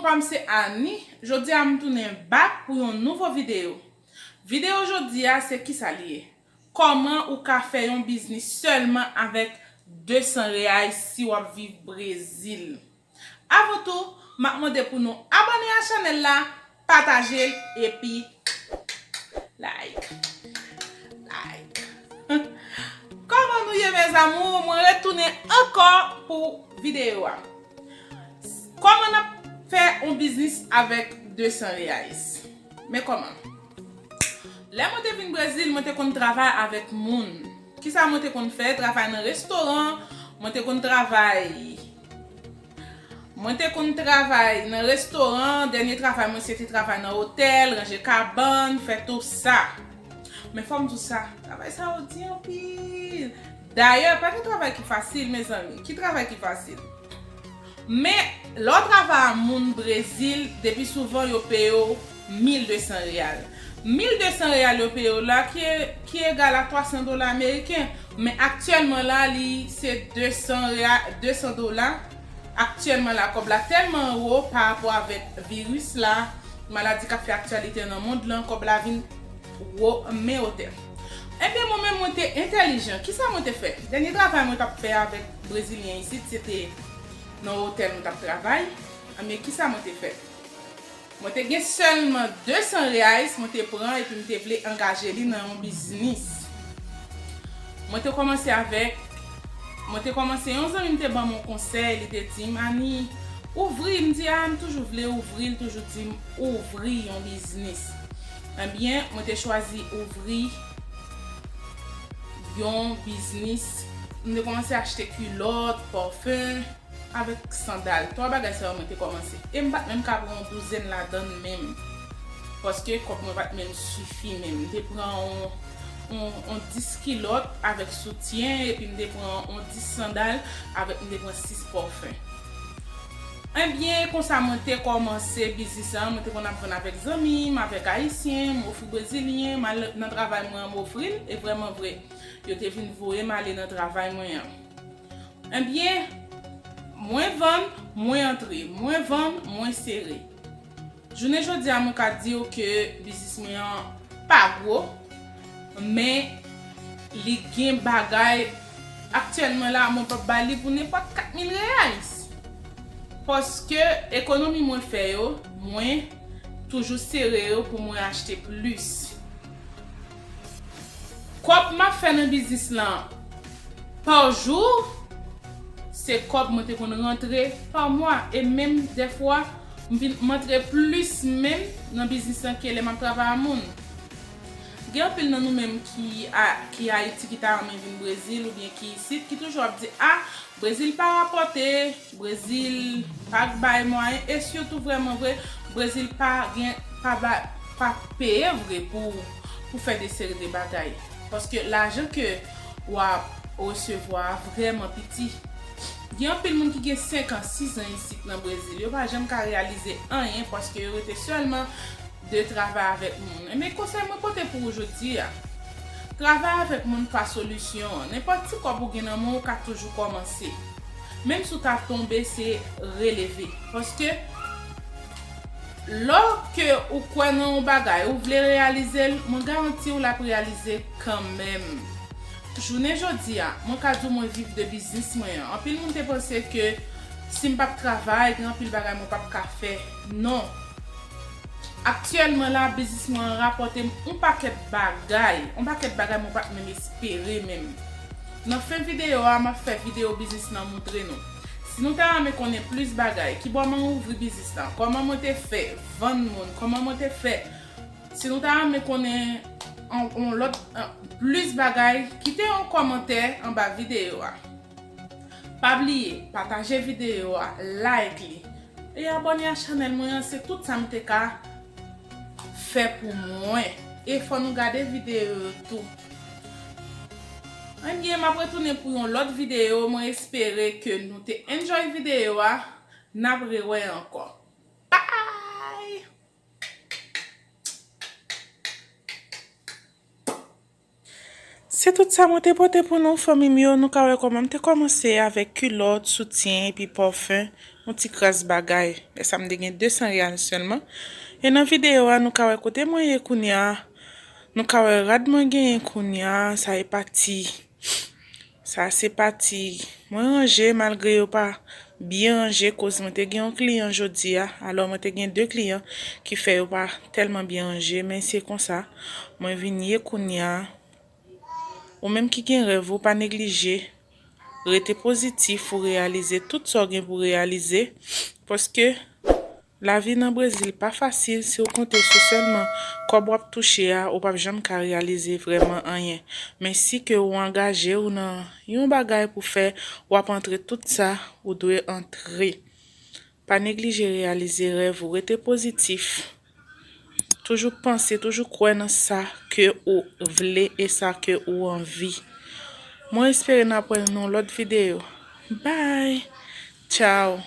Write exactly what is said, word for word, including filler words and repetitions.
Konprann se Annie, jodi a m tounen back pou yon nouvo videyo. Videyo jodi a se kisa li ye? Kòman ou ka fè yon biznis sèlman avèk de san reais si w ap viv Brezil? Avan tou, m ap mande pou nou abòne a chanèl la, pataje l epi like. Like. Kòman nou ye, mes amours? Mwen retounen ankò pou videyo a. Kòman n ap fè yon biznis avèk de san reais? Men kòman? Lè mwen te vin Brezil, mwen te konn travay avèk moun. Kisa mwen te konn fè? Travay nan restoran, mwen te konn travay Mwen te konn travay nan restoran, dènye travay mwen se te travay nan otèl, ranje kabann, fè tou sa. Men fò m di w sa, travay sa yo di anpil. Dayè, pa gen travay ki fasil, mezanmi. Ki travay ki fasil? Men, lè w travay a moun Brezil, depi souvan yo peye w mil de san real. Mil de san real yo peye w la, ki, ki egal a twa san dola ameriken. Men aktyèlman la, li se de san real, de san dola. Aktyèlman la, kòb la tèlman wo pa rapò avèk viris la, maladi k ap fè aktyalite nan mond lan, kòb la vin wo men otè. Ebyen, mwen menm, mwen te entèlijan. Kisa mwen te fè? Dènye travay mwen t ap fè avèk Brezilyen isit, se te nan otèl mwen t ap travay. Ebyen, kisa mwen te fè? Mwen te gen sèlman de san reais mwen te pran epi m te vle angaje li nan yon biznis. Mwen te kòmanse avèk, mwen te kòmanse, yon zanmi m te ban m yon konsèy, li te di m, "Annie, ouvri." M di, "A, m toujou vle ouvri." L toujou di m, "Ouvri yon biznis." Ebyen, mwen te chwazi ouvri yon biznis. M te kòmanse achte kilòt, pòfen, avèk sandal. Twa bagay sa yo mwen te kòmanse. E m pa t menm ka pran yon douzèn ladan l menm. Paske kòb mwen pa t menm sifi menm. M te pran yon, yon, yon dis kilòt avèk soutyen, epi m te pran yon dis sandal, avèk m te pran sis pòfen. Ebyen, konsa mwen te kòmanse biznis lan, mwen te konn ap vann avèk zanmi m, avèk ayisyen, m ofri brezilyen, m al nan travay mwen an, m ofri l, e vrèman vre, yo te vin voye m ale nan travay mwen an. Ebyen, mwen vann, mwen antre, mwen vann, mwen sere. Jounen jodi a, mwen ka di w ke biznis mwen an pa gwo, men li gen bagay. Aktyèlman la, mwen p ap ba li pou nenpòt kat mil reais. Paske ekonomi mwen fè yo, mwen toujou sere yo pou mwen achte plis. Kòb m ap fè nan biznis lan pa jou, se kòb mwen te konn rantre pa mwa. E menm dèfwa, m vin, m antre plis menm nan biznis lan ke lè m ap travay a moun. Gen anpil nan nou menm ki a, ki Ayiti, ki ta renmen vin Brezil oubyen ki isit, ki toujou ap di, "A, Brezil pa rapòte, Brezil pa bay mwayen," e sitou vrèman vre, Brezil pa gen, pa ba, pa peye vre pou, pou fè de seri de bagay. Paske lajan ke w ap resevwa a vrèman piti. Gen anpil moun ki gen senk an, sis an isit nan Brezil, yo pa janm ka reyalize anyen paske yo rete sèlman de travay avèk moun. Ebyen, konsèy mwen pote pou ou jodi a, travay avèk moun pa solisyon an. Nenpòt ti kòb ou gen nan men w, ou ka toujou kòmanse. Menm si w ta tonbe, se releve. Paske lè ke ou kwè nan yon bagay, ou vle reyalize l, mwen garanti w l ap reyalize kanmenm. Jounen jodi a, mwen ka di w mwen viv de biznis mwen an. Anpil moun te panse ke si m p ap travay, gen anpil bagay mwen p ap ka fè. Non. Aktyèlman la, biznis mwen an rapòte m yon pakèt bagay. Yon pakèt bagay mwen pa t menm espere menm. Nan fen videyo a, m ap fè videyo biznis lan moutre nou. Si nou ta renmen konnen plis bagay, kibò mwen ouvri biznis lan, kòman mwen te fè vann moun, kòman mwen te fè. Si nou ta renmen konnen yon, yon lòt, yon, plis bagay, kite yon kòmantè anba videyo a. Pa bliye, pataje videyo a, like li, e abòne a chanèl mwen an, se tout sa m te ka fè pou mwen. E fò nou gade videyo yo tou. Ebyen, m ap retounen pou yon lòt videyo. Mwen espere ke nou te enjoy videyo a. N ap rewè ankò. Bye! Se tout sa mwen te pote pou nou, fanmi m yo. Nou ka wè kòman m te kòmanse avèk kilòt, soutyen, epi pòfen. yon ti kras bagay. Lè sa m te gen de san reyal sèlman. E nan videyo a, nou ka wè kote mwen ye kounye a. Nou ka wè rad mwen genyen kounye a, sa e pati. Sa se pati mwen ranje, malgre yo pa byen ranje, koz mwen te gen yon kliyan jodi a. Alò, mwen te gen de kliyan ki fè yo pa tèlman byen ranje, men se konsa. Mwen vin ye kounye a. Ou menm ki gen rèv ou, pa neglije. Rete pozitif, ou reyalize tout sa w gen pou reyalize. Paske lavi nan Brezil pa fasil, si w konte sou sèlman kòb w ap touche a, ou p ap janm ka reyalize vrèman anyen. Men si ke ou angaje w nan yon bagay pou fè, w ap antre tout sa ou dwe antre. Pa neglije reyalize rèv ou, rete pozitif. Toujou panse, toujou kwè nan sa ke ou vle e sa ke ou anvi. Mwen espere n ap wè nan yon lòt videyo. Bye! Tchao!